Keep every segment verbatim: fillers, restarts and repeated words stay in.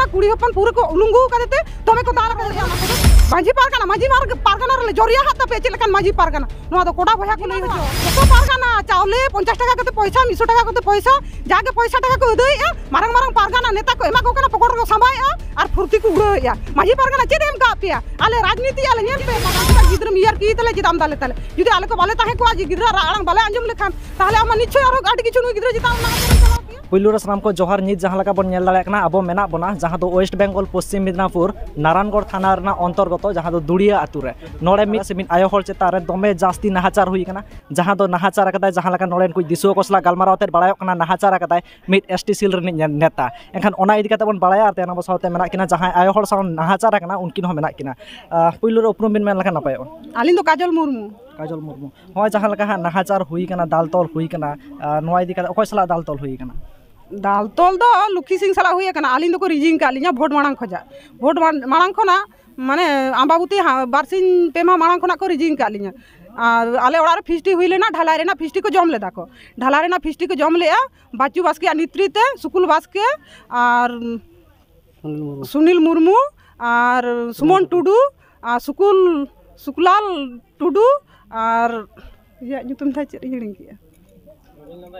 ᱠᱩᱲᱤ ᱦᱚᱯᱚᱱ ᱯᱩᱨᱟᱹ ᱠᱚ ᱩᱞᱩᱝᱜᱩ ᱟᱠᱟᱫ ᱛᱮ ᱫᱚᱢᱮ ᱠᱚ ᱫᱟᱞ ᱟᱠᱟᱫᱮᱭᱟ᱾ ᱚᱱᱟ ᱠᱚᱫᱚ ᱢᱟᱹᱡᱷᱤ ᱯᱟᱨᱜᱟᱱᱟ, ᱢᱟᱹᱡᱷᱤ ᱢᱟᱨ-, ᱯᱟᱨᱜᱟᱱᱟ ᱨᱮᱞᱮ ᱡᱚᱨᱭᱟ ᱦᱟᱜ ᱛᱟᱯᱮ, ᱪᱮᱫ ᱞᱮᱠᱟᱱ ᱢᱟᱹᱡᱷᱤ ᱯᱟᱨᱜᱟᱱᱟ? ᱱᱚᱣᱟ ᱫᱚ ᱠᱚᱰᱟ ᱵᱚᱭᱦᱟ ᱠᱚ ᱞᱟᱹᱭ ᱦᱚᱪᱚ᱾ ᱡᱚᱛᱚ ᱯᱟᱨᱜᱟᱱᱟ ᱪᱟᱣᱞᱮ ᱯᱚᱧᱪᱟᱥ ᱴᱟᱠᱟ ᱠᱟᱛᱮ ᱯᱚᱭᱥᱟ, ᱢᱤᱫᱥᱚ ᱴᱟᱠᱟ ᱠᱟᱛᱮ ᱯᱚᱭᱥᱟ, ᱡᱟᱜᱮ ᱯᱚᱭᱥᱟ ᱴᱟᱠᱟ ᱠᱚ ᱟᱹᱫᱟᱹᱭᱮᱜᱼᱟ, ᱢᱟᱨᱟᱝ ᱢᱟᱨᱟᱝ ᱯᱟᱨᱜᱟᱱᱟ ᱱᱮᱛᱟ ᱠᱚ ᱮᱢᱟ ᱠᱚ ᱠᱟᱱᱟ, ᱯᱚᱠᱚᱴ ᱨᱮᱠᱚ ᱥᱟᱢᱵᱟᱭᱮᱜᱼᱟ ᱟᱨ ᱯᱷᱩᱨᱛᱤ ᱠᱚ ᱩᱲᱟᱹᱣᱮᱜᱼᱟ᱾ ᱢᱟᱹᱡᱷᱤ ᱯᱟᱨᱜᱟᱱᱟ ᱪᱮᱫ ᱮ ᱮᱢ ᱠᱟᱜ ᱯᱮᱭᱟ? ᱟᱞᱮ ᱨᱟᱡᱽᱱᱤᱛᱤ ᱟᱞᱮ ᱧᱮᱞ ᱯᱮ, ᱢᱟᱨᱟᱝ ᱢᱟᱨᱟᱝ ᱜᱤᱫᱽᱨᱟᱹᱢ ᱤᱭᱟᱹᱨ ᱠᱤ ᱛᱟᱞᱮ ᱪᱮᱫᱟᱜ ᱮᱢ ᱫᱟᱞᱮ ᱛᱟᱞᱮ? ᱡᱩᱫᱤ ᱟᱞᱮ ᱠᱚ ᱵᱟᱞᱮ ᱛᱟᱦᱮᱸ ᱠᱚᱜᱼᱟ, ᱡᱮ ᱜᱤᱫᱽᱨᱟᱹ ᱨᱟᱜ ᱟᱲᱟᱝ ᱵᱟᱞᱮ ᱟᱸᱡᱚᱢ ᱞᱮᱠᱷᱟᱱ, ᱛᱟᱦᱞᱮ ᱟᱢ ᱢᱟ ᱱᱤᱥᱪᱳᱭ ᱟᱨᱦᱚᱸ ᱟᱹᱰᱤ ᱠᱤᱪᱷᱩ ᱱᱩᱭ ᱜᱤᱫᱽᱨᱟᱹ ᱪᱮᱛᱟᱱ ᱨᱮ ᱱᱟᱦᱟᱪᱟᱨ ᱮᱢ ᱪᱟᱞᱟᱣ ᱠᱮᱭᱟ᱾ ᱯᱩᱭᱞᱩ ᱨᱮ ᱥᱟᱱᱟᱢ ᱠᱚ ᱡᱚᱦᱟᱨ᱾ ᱱᱤᱛ ᱡᱟᱦᱟᱸ ᱞᱮᱠᱟ ᱵᱚᱱ ᱧᱮᱞ ᱫᱟᱲᱮᱭᱟᱜ ᱠᱟᱱᱟ, ᱟᱵᱚ ᱢᱮᱱᱟᱜ ᱵᱚᱱᱟ ᱡᱟᱦᱟᱸ ᱫᱚ ᱳᱭᱮᱥᱴ ᱵᱮᱝᱜᱚᱞ ᱯᱚᱥᱪᱤᱢ ᱢᱮᱫᱽᱱᱟᱯᱩᱨ ᱱᱟᱨᱟᱱᱜᱚᱲ ᱛᱷᱟᱱᱟ ᱨᱮᱱᱟᱜ ᱚᱱᱛᱚᱨᱜᱚᱛᱚ, ᱡᱟᱦᱟᱸ ᱫᱚ ᱫᱩᱲᱤᱭᱟᱹ ᱟᱛᱳ ᱨᱮ᱾ ᱱᱚᱰᱮ ᱢᱤᱫ ᱥᱮ ᱢᱤᱫ ᱟᱭᱳ ᱦᱚᱲ ᱪᱮᱛᱟᱱ ᱨᱮ ᱫᱚᱢᱮ ᱡᱟᱹᱥᱛᱤ ᱱᱟᱦᱟᱪᱟᱨ ᱦᱩᱭ ᱠᱟᱱᱟ, ᱡᱟᱦᱟᱸ ᱫᱚ ᱱᱟᱦᱟᱪᱟᱨ ᱟᱠᱟᱫᱟᱭ ᱡᱟᱦᱟᱸ ᱞᱮᱠᱟ ᱱᱚᱰᱮᱱ ᱠᱚ ᱫᱤᱥᱩᱣᱟᱹ ᱠᱚ ᱥᱟᱞᱟᱜ ᱜᱟᱞᱢᱟᱨᱟᱣ ᱟᱛᱮᱫ ᱵᱟᱲᱟᱭᱚᱜ ᱠᱟᱱᱟ ᱱᱟᱦᱟᱪᱟᱨ ᱟᱠᱟᱫᱟᱭ ᱢᱤᱫ ᱮᱥ ᱴᱤ ᱥᱤᱞ ᱨᱤᱱᱤᱡ ᱱᱮ-, ᱱᱮᱛᱟ᱾ ᱮᱱᱠᱷᱟᱱ ᱚᱱᱟ ᱤᱫᱤ ᱠᱟᱛᱮ ᱵᱚᱱ ᱵᱟᱲᱟᱭᱟ, ᱟᱨ ᱛᱮᱦᱮᱧ ᱟᱵᱚ ᱥᱟᱶᱛᱮ ᱢᱮᱱᱟᱜ ᱠᱤᱱᱟ ᱡᱟᱦᱟᱸᱭ ᱟᱭᱳ ᱦᱚᱲ ᱥᱟᱶ ᱱᱟᱦᱟᱪᱟᱨ ᱟᱠᱟᱱᱟ, ᱩᱱᱠᱤᱱ ᱦᱚᱸ ᱢᱮᱱᱟᱜ ᱠᱤᱱᱟ᱾ ᱟᱦ, ᱯᱩᱭᱞᱩ ᱨᱮ ᱩᱯᱨᱩᱢ ᱵᱤᱱ ᱢᱮᱱ ᱞᱮᱠᱷᱟᱱ ᱱᱟᱯᱟᱭᱚᱜᱼᱟ᱾ ᱟᱹᱞᱤᱧ ᱫᱚ ᱠᱟᱡᱚᱞ ᱢᱩᱨᱢᱩ᱾ ᱠᱟᱡᱚᱞ ᱢᱩᱨᱢᱩ᱾ ᱱᱚᱜᱼᱚᱭ ᱡᱟᱦᱟᱸ ᱞᱮᱠᱟ ᱦᱟᱸᱜ ᱱᱟᱦᱟᱪᱟᱨ ᱦᱩᱭ ᱠᱟᱱᱟ, ᱫᱟᱞ ᱛᱚᱞ ᱦᱩᱭ ᱠᱟᱱᱟ, ᱟᱦ, ᱱᱚᱣᱟ ᱤᱫᱤ ᱠᱟᱛᱮ ᱚᱠᱚᱭ ᱥᱟᱞᱟᱜ ᱫᱟᱞ ᱛᱚᱞ ᱦᱩᱭ ᱠᱟᱱᱟ? ᱫᱟᱞ ᱛᱚᱞ ᱫᱚ ᱞᱩᱠᱷᱤ ᱥᱤᱝ ᱥᱟᱞᱟᱜ ᱦᱩᱭ ᱟᱠᱟᱱᱟ᱾ ᱟᱹᱞᱤᱧ ᱫᱚᱠᱚ ᱨᱤᱡᱤᱝ ᱟᱠᱟᱫ ᱞᱤᱧᱟ ᱵᱷᱳᱴ ᱢᱟᱲᱟᱝ ᱠᱷᱚᱱᱟᱜ᱾ ᱵᱷᱳᱴ ᱢᱟᱲ-, ᱢᱟᱲᱟᱝ ᱠᱷᱚᱱᱟᱜ, ᱢᱟᱱᱮ, ᱟᱢᱵᱟᱵᱩᱛᱤ ᱦᱟ-, ᱵᱟᱨᱥᱤᱧ ᱯᱮ ᱢᱟᱦᱟ ᱢᱟᱲᱟᱝ ᱠᱷᱚᱱᱟᱜ ᱠᱚ ᱨᱤᱡᱤᱝ ᱟᱠᱟᱫ ᱞᱤᱧᱟ᱾ ᱟᱨ ᱟᱞᱮ ᱚᱲᱟᱜ ᱨᱮ ᱯᱷᱤᱥᱴᱤ ᱦᱩᱭ ᱞᱮᱱᱟ, ᱰᱷᱟᱞᱟᱭ ᱨᱮᱱᱟᱜ ᱯᱷᱤᱥᱴᱤ ᱠᱚ ᱡᱚᱢ ᱞᱮᱫᱟ ᱠᱚ᱾ ᱰᱷᱟᱞᱟᱭ ᱨᱮᱱᱟᱜ ᱯᱷᱤᱥᱴᱤ ᱠᱚ ᱡᱚᱢ ᱞᱮᱫᱼᱟ ᱵᱟᱪᱩ ᱵᱟᱥᱠᱮᱭᱟᱜ ᱱᱮᱛᱨᱤᱛᱮ, ᱥᱩᱠᱩᱞ ᱵᱟᱥᱠᱮ ᱟᱨ ᱥᱩᱱᱤᱞ ᱢᱩᱨᱢᱩ᱾ ᱥᱩᱱᱤᱞ ᱢᱩᱨᱢᱩ ᱟᱨ ᱥᱩᱢᱚᱱ ᱴᱩᱰᱩ ᱟᱨ ᱥᱩᱠᱩᱞ, ᱥᱩᱠᱞᱟᱞ ᱴᱩᱰᱩ ᱟᱨ ᱤᱭᱟᱹ ᱧᱩᱛᱩᱢ ᱛᱟᱭ ᱪᱮᱫ, ᱤᱧ ᱦᱤᱲᱤᱧ ᱠᱮᱜᱼᱟ,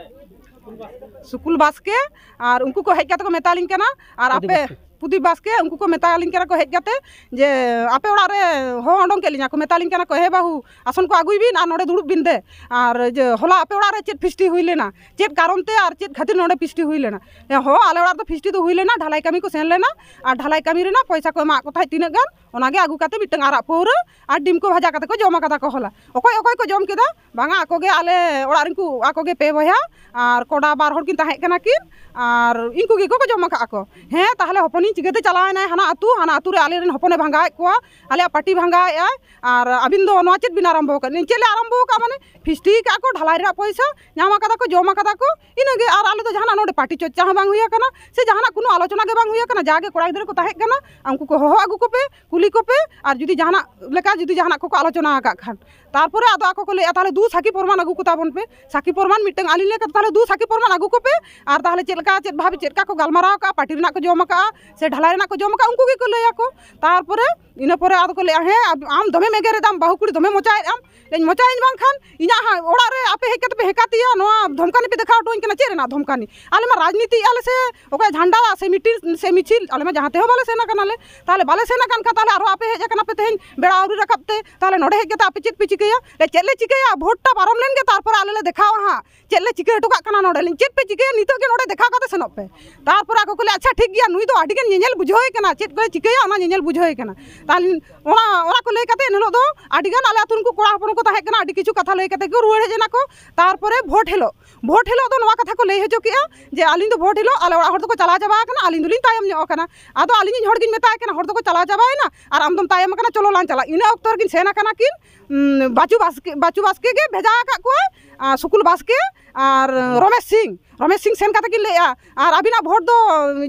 ᱥᱩᱠᱩᱞ ᱵᱟᱥᱠᱮ᱾ ᱟᱨ ᱩᱱᱠᱩ ᱠᱚ ᱦᱮᱡ ᱠᱟᱛᱮ ᱠᱚ ᱢᱮᱛᱟᱞᱤᱧ ᱠᱟᱱᱟ, ᱟᱨ ᱯᱩᱫᱤᱯ ᱟᱯᱮ, ᱵᱟᱥᱠᱮ᱾ ᱯᱩᱫᱤᱯ ᱵᱟᱥᱠᱮ, ᱩᱱᱠᱩ ᱠᱚ ᱢᱮᱛᱟᱞᱤᱧ ᱠᱟᱱᱟ ᱠᱚ ᱦᱮᱡ ᱠᱟᱛᱮ ᱡᱮ ᱟᱯᱮ ᱚᱲᱟᱜ ᱨᱮ ᱦᱚᱦᱚ ᱩᱰᱩᱝ ᱠᱮᱫ ᱞᱤᱧᱟ ᱠᱚ, ᱢᱮᱛᱟᱞᱤᱧ ᱠᱟᱱᱟ ᱠᱚ, "ᱦᱮ ᱵᱟᱹᱦᱩ, ᱟᱥᱚᱱ ᱠᱚ ᱟᱹᱜᱩᱭ ᱵᱤᱱ ᱟᱨ ᱱᱚᱰᱮ ᱫᱩᱲᱩᱵ ᱵᱤᱱ ᱫᱮ, ᱟᱨ ᱡᱮ ᱦᱚᱞᱟ ᱟᱯᱮ ᱚᱲᱟᱜ ᱨᱮ ᱪᱮᱫ ᱯᱷᱤᱥᱴᱤ ᱦᱩᱭ ᱞᱮᱱᱟ, ᱪᱮᱫ ᱠᱟᱨᱚᱱ ᱛᱮ ᱟᱨ ᱪᱮᱫ ᱠᱷᱟᱹᱛᱤᱨ ᱱᱚᱰᱮ ᱯᱷᱤᱥᱴᱤ ᱦᱩᱭ ᱞᱮᱱᱟ?" ᱦᱮᱸ, ᱦᱚᱸ, ᱟᱞᱮ ᱚᱲᱟᱜ ᱨᱮᱫᱚ ᱯᱷᱤᱥᱴᱤ ᱫᱚ ᱦᱩᱭ ᱞᱮᱱᱟ, ᱰᱷᱟᱞᱟᱭ ᱠᱟᱹᱢᱤ ᱠᱚ ᱥᱮᱱ ᱞᱮᱱᱟ, ᱟᱨ ᱰᱷᱟᱞᱟᱭ ᱠᱟᱹᱢᱤ ᱨᱮᱱᱟᱜ ᱯᱚᱭᱥᱟ ᱠᱚ ᱮᱢᱟᱜ ᱠᱚ ᱛᱟᱦᱮᱸᱫ ᱛᱤᱱᱟᱹᱜ ᱜᱟᱱ, ᱚᱱᱟᱜᱮ ᱟᱹᱜᱩ ᱠᱟᱛᱮ ᱢᱤᱫᱴᱟᱝ ᱟᱨᱟᱜ ᱯᱟᱹᱣᱨᱟᱹ ᱟᱨ ᱰᱤᱢ ᱠᱚ ᱵᱷᱟᱡᱟ ᱠᱟᱛᱮ ᱠᱚ ᱡᱚᱢ ᱟᱠᱟᱫᱟ ᱠᱚ ᱦᱚᱞᱟ᱾ ᱚᱠᱚᱭ ᱚᱠᱚᱭ ᱠᱚ ᱡᱚᱢ ᱠᱮᱫᱟ? ᱵᱟᱝᱟ, ᱟᱠᱚ ᱜᱮ, ᱟᱞᱮ ᱚᱲᱟᱜ ᱨᱮᱱ ᱠᱚ, ᱟᱠᱚ ᱜᱮ ᱯᱮ ᱵᱚᱭᱦᱟ ᱟᱨ ᱠᱚᱲᱟ ᱵᱟᱨ ᱦᱚᱲ ᱠᱤᱱ ᱛᱟᱦᱮᱸ ᱠᱟᱱᱟ ᱠᱤᱱ, ᱟᱨ ᱤᱱᱠᱩ ᱜᱮᱠᱚ ᱡᱚᱢ ᱟᱠᱟᱫ ᱟᱠᱚ᱾ ᱦᱮᱸ, ᱛᱟᱦᱞᱮ ᱦᱚᱯᱚᱱᱤᱧ ᱪᱤᱠᱟᱹᱛᱮ ᱪᱟᱞᱟᱣ ᱮᱱᱟᱭ ᱦᱟᱱᱟ ᱟᱹᱛᱩ, ᱦᱟᱱᱟ ᱟᱹᱛᱩ ᱨᱮ ᱟᱞᱮ ᱨᱮᱱ ᱦᱚᱯᱚᱱᱮ ᱵᱷᱟᱸᱜᱟᱣᱮᱫ ᱠᱚᱣᱟ, ᱟᱞᱮᱭᱟᱜ ᱯᱟᱹᱴᱤ ᱵᱷᱟᱸᱜᱟᱣᱮᱫ ᱟᱭ, ᱟᱨ ᱟᱹᱵᱤᱱ ᱫᱚ ᱱᱚᱣᱟ ᱪᱮᱫ ᱵᱤᱱ ᱟᱨᱟᱢᱵᱚ ᱟᱠᱟᱫ? ᱪᱮᱫ ᱞᱮ ᱟᱨᱟᱢᱵᱚ ᱟᱠᱟᱫ? ᱢᱟᱱᱮ ᱯᱷᱤᱥᱴᱤ ᱟᱠᱟᱫ ᱠᱚ, ᱰᱷᱟᱞᱟᱭ ᱨᱮᱱᱟᱜ ᱯᱚᱭᱥᱟ ᱧᱟᱢ ᱟᱠᱟᱫᱟ ᱠᱚ, ᱡᱚᱢ ᱟᱠᱟᱫᱟ ᱠᱚ, ᱤᱱᱟᱹᱜᱮ᱾ ᱟᱨ ᱟᱞᱮ ᱫᱚ ᱡᱟᱦᱟᱱᱟᱜ ᱱᱚᱰᱮ ᱯᱟᱹᱴᱤ ᱪᱚᱨᱪᱟ ᱦᱚᱸ ᱵᱟᱝ ᱦᱩᱭ ᱟᱠᱟᱱᱟ, ᱥᱮ ᱡᱟᱦᱟᱱᱟᱜ ᱠᱳᱱᱳ ᱟᱞᱳᱪᱚᱱᱟ ᱜᱮ ᱵᱟᱝ ᱦᱩᱭ ᱟᱠᱟᱱᱟ᱾ ᱡᱟᱜᱮ ᱠᱚᱲᱟ ᱜᱤᱫᱽᱨᱟᱹ ᱠᱚ ᱛᱟᱦᱮᱸ ᱠᱟᱱᱟ, ᱩᱱᱠᱩ ᱠᱚ ᱦᱚᱦᱚ ᱟᱹᱜᱩ ᱠᱚᱯᱮ, ᱠᱩᱞᱤ ᱠᱚᱯᱮ, ᱟᱨ ᱡᱩᱫᱤ ᱡᱟᱦᱟᱱᱟᱜ ᱞᱮᱠᱟ ᱡᱩᱫᱤ ᱡᱟᱦᱟᱱᱟᱜ ᱠᱚᱠᱚ ᱟᱞᱳᱪᱚᱱᱟ ᱟᱠᱟᱫ ᱠᱷᱟᱱ᱾ ᱛᱟᱨᱯᱚᱨᱮ ᱟᱫᱚ ᱟᱠᱚ ᱠᱚ ᱞᱟᱹᱭᱮᱫᱼᱟ, "ᱛᱟᱦᱞᱮ ᱫᱩ ᱥᱟᱹᱠᱷᱤ ᱯᱨᱚᱢᱟᱱ ᱟᱹᱜᱩ ᱠᱚ ᱛᱟᱵᱚᱱ ᱯᱮ, ᱥᱟᱹᱠᱷᱤ ᱯᱨᱚᱢᱟᱱ ᱢᱤᱫᱴᱟᱝ ᱟᱹᱞᱤᱧ ᱞᱟᱹᱭ ᱠᱟᱛᱮ, ᱛᱟᱦᱞᱮ ᱫᱩ ᱥᱟᱹᱠᱷᱤ ᱯᱨᱚᱢᱟᱱ ᱟᱹᱜᱩ ᱠᱚᱯᱮ, ᱟᱨ ᱛᱟᱦᱞᱮ ᱪᱮᱫ ᱞᱮᱠᱟ ᱪᱮᱫ ᱵᱷᱟᱵᱮ ᱪᱮᱫ ᱞᱮᱠᱟ ᱠᱚ ᱜᱟᱞᱢᱟᱨᱟᱣ ᱟᱠᱟᱫᱼᱟ, ᱯᱟᱹᱴᱤ ᱨᱮᱱᱟᱜ ᱠᱚ ᱡᱚᱢ ᱟᱠᱟᱫᱼᱟ, ᱥᱮ ᱰᱷᱟᱞᱟᱭ ᱨᱮᱱᱟᱜ ᱠᱚ ᱡᱚᱢ ᱟᱠᱟᱫ, ᱩᱱᱠᱩ ᱜᱮᱠᱚ ᱞᱟᱹᱭᱟᱠᱚ᱾ ᱛᱟᱨᱯᱚᱨᱮ ᱤᱱᱟᱹ ᱯᱚᱨᱮ ᱟᱫᱚ ᱠᱚ ᱞᱟᱹᱭᱟ, "ᱦᱮᱸ, ᱟᱢ ᱫᱚᱢᱮᱢ ᱮᱜᱮᱨᱮᱫᱟᱢ, ᱵᱟᱹᱦᱩ ᱠᱩᱲᱤ ᱫᱚᱢᱮ ᱢᱚᱪᱟᱭᱮᱫ ᱟᱢ᱾" ᱞᱟᱹᱭᱟᱹᱧ, "ᱢᱚᱪᱟᱭᱟᱹᱧ ᱵᱟᱝᱠᱷᱟᱱ ᱤᱧᱟᱹᱜ ᱦᱟ-, ᱚᱲᱟᱜ ᱨᱮ ᱟᱯᱮ ᱦᱮᱡ ᱠᱟᱛᱮ ᱯᱮ ᱦᱮᱸᱠᱟᱛᱤᱭᱟ, ᱱᱚᱣᱟ ᱫᱷᱚᱢᱠᱟᱱᱤ ᱯᱮ ᱫᱮᱠᱷᱟᱣ ᱦᱚᱴᱚ ᱟᱹᱧ ᱠᱟᱱᱟ, ᱪᱮᱫ ᱨᱮᱱᱟᱜ ᱫᱷᱚᱢᱠᱟᱱᱤ? ᱟᱞᱮ ᱢᱟ ᱨᱟᱡᱽᱱᱤᱛᱤ ᱟᱞᱮ ᱥᱮ ᱚᱠᱚᱭ ᱡᱷᱟᱱᱰᱟ ᱥᱮ ᱢᱤᱴᱤᱝ ᱥᱮ ᱢᱤᱪᱷᱤᱞ, ᱟᱞᱮ ᱢᱟ ᱡᱟᱦᱟᱸ ᱛᱮᱦᱚᱸ ᱵᱟᱞᱮ ᱥᱮᱱ ᱟᱠᱟᱱᱟᱞᱮ᱾ ᱛᱟᱦᱚᱞᱮ ᱵᱟᱞᱮ ᱥᱮᱱ ᱟᱠᱟᱱ ᱠᱷᱟᱱ ᱛᱟᱦᱚᱞᱮ ᱟᱨᱚ ᱟᱯᱮ ᱦᱮᱡ ᱟᱠᱟᱱᱟ ᱯᱮ ᱛᱮᱦᱮᱧ ᱵᱮᱲᱟ ᱟᱹᱣᱨᱤ ᱨᱟᱠᱟᱵ ᱛᱮ, ᱛᱟᱦᱚᱞᱮ ᱱᱚᱰᱮ ᱦᱮᱡ ᱠᱟᱛᱮ ᱟᱯᱮ ᱪᱮᱫ ᱯᱮ ᱪᱤᱠᱟᱹᱭᱟ?" ᱞᱮ, "ᱪᱮᱫ ᱞᱮ ᱪᱤᱠᱟᱹᱭᱟ? ᱵᱷᱳᱴ ᱴᱟ ᱯᱟᱨᱚᱢ ᱞᱮᱱ ᱜᱮ, ᱛᱟᱨᱯᱚᱨᱮ ᱟᱞᱮ ᱞᱮ ᱫᱮᱠᱷᱟᱣᱟ ᱦᱟᱸᱜ ᱪᱮᱫ ᱞᱮ ᱪᱤᱠᱟᱹ ᱦᱚᱴᱚ ᱠᱟᱜ ᱠᱟᱱᱟ ᱱᱚᱰᱮ᱾" ᱞᱤᱧ, "ᱪᱮᱫ ᱯᱮ ᱪᱤᱠᱟᱹᱭᱟ? ᱱᱤᱛᱚᱜ ᱜᱮ ᱱᱚᱰᱮ ᱫᱮᱠᱷᱟᱣ ᱠᱟᱛᱮ ᱥᱮᱱᱚᱜ ᱯᱮ᱾" ᱛᱟᱨᱯᱚᱨᱮ ᱟᱠᱚ ᱠᱚ ᱞᱟᱹᱭᱟ, "ᱟᱪᱪᱷᱟ, ᱴᱷᱤᱠ ᱜᱮᱭᱟ, ᱱᱩᱭ ᱫᱚ ᱟᱹᱰᱤ ᱜᱟᱱ ᱧᱮᱧᱮᱞ ᱵᱩᱡᱷᱟᱹᱣ ᱮ ᱠᱟᱱᱟ, ᱪᱮᱫ ᱠᱚᱭ ᱪᱤᱠᱟᱹᱭᱟ ᱚᱱᱟ ᱧᱮᱧᱮᱞ ᱵᱩᱡᱷᱟᱹᱣ ᱮ ᱠᱟᱱᱟ᱾" ᱛᱟᱦᱚᱞᱮ ᱚᱱᱟ, ᱚᱱᱟ ᱠᱚ ᱞᱟᱹᱭ ᱠᱟᱛᱮ ᱮᱱ ᱦᱤᱞᱳᱜ ᱫᱚ ᱟᱹᱰᱤ ᱜᱟᱱ ᱟᱞᱮ ᱟᱹᱛᱩ ᱨᱮᱱ ᱠᱚ ᱠᱚᱲᱟ ᱦᱚᱯᱚᱱ ᱠᱚ ᱛᱟᱦᱮᱸ ᱠᱟᱱᱟ, ᱟᱹᱰᱤ ᱠᱤᱪᱷᱩ ᱠᱟᱛᱷᱟ ᱞᱟᱹᱭ ᱠᱟᱛᱮ ᱠᱚ ᱨᱩᱣᱟᱹᱲ ᱦᱮᱡ ᱮᱱᱟ ᱠᱚ᱾ ᱛᱟᱨᱯᱚᱨᱮ ᱵᱷᱳᱴ ᱦᱤᱞᱳᱜ, ᱵᱷᱳᱴ ᱦᱤᱞᱳᱜ ᱫᱚ ᱱᱚᱣᱟ ᱠᱟᱛᱷᱟ ᱠᱚ ᱞᱟᱹᱭ ᱦᱚᱪᱚ ᱠᱮᱜᱼᱟ ᱡᱮ, "ᱟᱹᱞᱤᱧ ᱫᱚ ᱵᱷᱳᱴ ᱦᱤᱞᱳᱜ ᱟᱞᱮ ᱚᱲᱟᱜ ᱦᱚᱲ ᱫᱚᱠᱚ ᱪᱟᱞᱟᱣ ᱪᱟᱵᱟ ᱟᱠᱟᱱᱟ, ᱟᱹᱞᱤᱧ ᱫᱚᱞᱤᱧ ᱛᱟᱭᱚᱢ ᱧᱚᱜ ᱟᱠᱟᱱᱟ᱾" ᱟᱫᱚ ᱟᱹᱞᱤᱧᱤᱡ ᱦᱚᱲ ᱜᱤᱧ ᱢᱮᱛᱟᱭ ᱠᱟᱱᱟ, "ᱦᱚᱲ ᱫᱚᱠᱚ ᱪᱟᱞᱟᱣ ᱪᱟᱵᱟᱭᱮᱱᱟ ᱟᱨ ᱟᱢ ᱫᱚᱢ ᱛᱟᱭᱚᱢ ᱟᱠᱟᱱᱟ, ᱪᱚᱞᱚ ᱞᱟᱝ ᱪᱟᱞᱟᱜ᱾" ᱤᱱᱟᱹ ᱚᱠᱛᱚ ᱨᱮᱜᱤᱧ ᱥᱮᱱ ᱟᱠᱟᱱᱟ ᱠᱤᱱ, ᱩᱸ, ᱵᱟᱪᱩ ᱵᱟᱥᱠᱮ, ᱵᱟᱪᱩ ᱵᱟᱥᱠᱮ ᱜᱮ ᱵᱷᱮᱡᱟ ᱟᱠᱟᱫ ᱠᱚᱣᱟᱭ, ᱟᱨ ᱥᱩᱠᱩᱞ ᱵᱟᱥᱠᱮ ᱟᱨ ᱨᱚᱢᱮᱥ ᱥᱤᱝ, ᱨᱚᱢᱮᱥ ᱥᱤᱝ ᱥᱮᱱ ᱠᱟᱛᱮ ᱠᱤᱱ ᱞᱟᱹᱭᱮᱜᱼᱟ, "ᱟᱨ ᱟᱹᱵᱤᱱᱟᱜ ᱵᱷᱳᱴ ᱫᱚ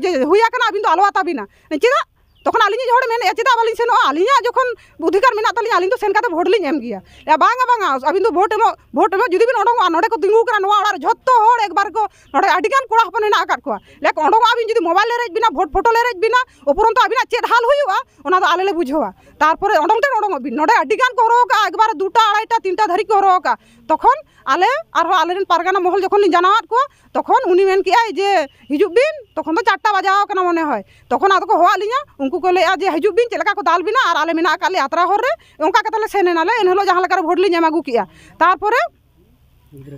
ᱡᱮ ᱦᱩᱭ ᱟᱠᱟᱱᱟ, ᱟᱹᱵᱤᱱ ᱫᱚ ᱟᱞᱚ ᱟᱛᱟ ᱵᱤᱱᱟ᱾" ᱪᱮᱫᱟᱜ? ᱛᱚᱠᱷᱚᱱ ᱟᱹᱞᱤᱧᱤᱡ ᱦᱚᱲᱮ ᱢᱮᱱᱮᱫᱼᱟ, "ᱪᱮᱫᱟᱜ ᱵᱟᱹᱞᱤᱧ ᱥᱮᱱᱚᱜᱼᱟ? ᱟᱹᱞᱤᱧᱟᱜ ᱡᱚᱠᱷᱚᱱ ᱚᱫᱷᱤᱠᱟᱨ ᱢᱮᱱᱟᱜ ᱛᱟᱹᱞᱤᱧᱟ, ᱟᱹᱞᱤᱧ ᱫᱚ ᱥᱮᱱ ᱠᱟᱛᱮ ᱵᱷᱳᱴ ᱞᱤᱧ ᱮᱢ ᱜᱮᱭᱟ᱾" ᱞᱟᱹᱭᱟ, "ᱵᱟᱝᱟ, ᱵᱟᱝᱟ, ᱟᱹᱵᱤᱱ ᱫᱚ ᱵᱷᱳᱴ ᱮᱢᱚᱜ, ᱵᱷᱳᱴ ᱮᱢᱚᱜ ᱡᱩᱫᱤ ᱵᱤᱱ ᱚᱰᱚᱝᱚᱜᱼᱟ, ᱱᱚᱰᱮ ᱠᱚ ᱛᱤᱸᱜᱩ ᱟᱠᱟᱱᱟ, ᱱᱚᱣᱟ ᱚᱲᱟᱜ ᱨᱮ ᱡᱷᱚᱛᱚ ᱦᱚᱲ ᱮᱠᱵᱟᱨ ᱠᱚ, ᱱᱚᱰᱮ ᱟᱹᱰᱤ ᱜᱟᱱ ᱠᱚᱲᱟ ᱦᱚᱯᱚᱱ ᱦᱮᱱᱟᱜ ᱟᱠᱟᱫ ᱠᱚᱣᱟ᱾" ᱞᱟᱹᱭᱟ ᱠᱚ, "ᱚᱰᱚᱝᱚᱜᱼᱟ ᱵᱤᱱ, ᱡᱩᱫᱤ ᱢᱳᱵᱟᱭᱤᱞ ᱞᱮ ᱨᱮᱡ ᱵᱤᱱᱟ, ᱵᱷᱳᱴ ᱯᱷᱳᱴᱳ ᱞᱮ ᱨᱮᱡ ᱵᱤᱱᱟ, ᱩᱯᱚᱨᱚᱱᱛᱚ ᱟᱹᱵᱤᱱᱟᱜ ᱪᱮᱫ ᱦᱟᱞ ᱦᱩᱭᱩᱜᱼᱟ, ᱚᱱᱟ ᱫᱚ ᱟᱞᱮ ᱞᱮ ᱵᱩᱡᱷᱟᱹᱣᱟ᱾ ᱛᱟᱨᱯᱚᱨᱮ ᱚᱰᱚᱝ ᱛᱮ ᱚᱰᱚᱝᱚᱜ ᱵᱤᱱ, ᱱᱚᱰᱮ ᱟᱹᱰᱤ ᱜᱟᱱ ᱠᱚ ᱦᱚᱨᱦᱚ ᱟᱠᱟᱫᱼᱟ, ᱮᱠᱵᱟᱨ ᱫᱩᱴᱟ, ᱟᱲᱟᱭᱴᱟ, ᱛᱤᱱᱴᱟ ᱫᱷᱟᱹᱨᱤᱡ ᱠᱚ ᱦᱚᱨᱦᱚ ᱟᱠᱟᱫᱼᱟ᱾" ᱛᱚᱠᱷᱚᱱ ᱟᱞᱮ ᱟᱨᱦᱚᱸ ᱟᱞᱮᱨᱮᱱ ᱯᱟᱨᱜᱟᱱᱟ ᱢᱚᱦᱚᱞ ᱡᱚᱠᱷᱚᱱ ᱞᱤᱧ ᱡᱟᱱᱟᱣᱟᱫ ᱠᱚᱣᱟ, ᱛᱚᱠᱷᱚᱱ ᱩᱱᱤ ᱢᱮᱱ ᱠᱮᱜᱼᱟᱭ ᱡᱮ, "ᱦᱤᱡᱩᱜ ᱵᱤᱱ", ᱛᱚᱠᱷᱚᱱ ᱫᱚ ᱪᱟᱨᱴᱟ ᱵᱟᱡᱟᱣ ᱠᱟᱱᱟ ᱢᱚᱱᱮ ᱦᱚᱭ᱾ ᱛᱚᱠᱷᱚᱱ ᱟᱫᱚ ᱠᱚ ᱦᱚᱦᱚᱣᱟᱫ ᱞᱤᱧᱟ, ᱩᱱᱠᱩ ᱠᱚ ᱞᱟᱹᱭᱮᱜᱼᱟ ᱡᱮ, "ᱦᱤᱡᱩᱜ ᱵᱤᱱ, ᱪᱮᱫ ᱞᱮᱠᱟ ᱠᱚ ᱫᱟᱞ ᱵᱤᱱᱟ, ᱟᱨ ᱟᱞᱮ ᱢᱮᱱᱟᱜ ᱟᱠᱟᱫ ᱞᱮᱭᱟ ᱟᱛᱨᱟ ᱦᱚᱨ ᱨᱮ᱾" ᱚᱱᱠᱟ ᱠᱟᱛᱮ ᱞᱮ ᱥᱮᱱ ᱮᱱᱟᱞᱮ, ᱮᱱ ᱦᱤᱞᱳᱜ ᱡᱟᱦᱟᱸ ᱞᱮᱠᱟ ᱨᱮ ᱵᱷᱳᱴ ᱞᱤᱧ ᱮᱢ ᱟᱹᱜᱩ ᱠᱮᱜᱼᱟ᱾ ᱛᱟᱨᱯᱚᱨᱮ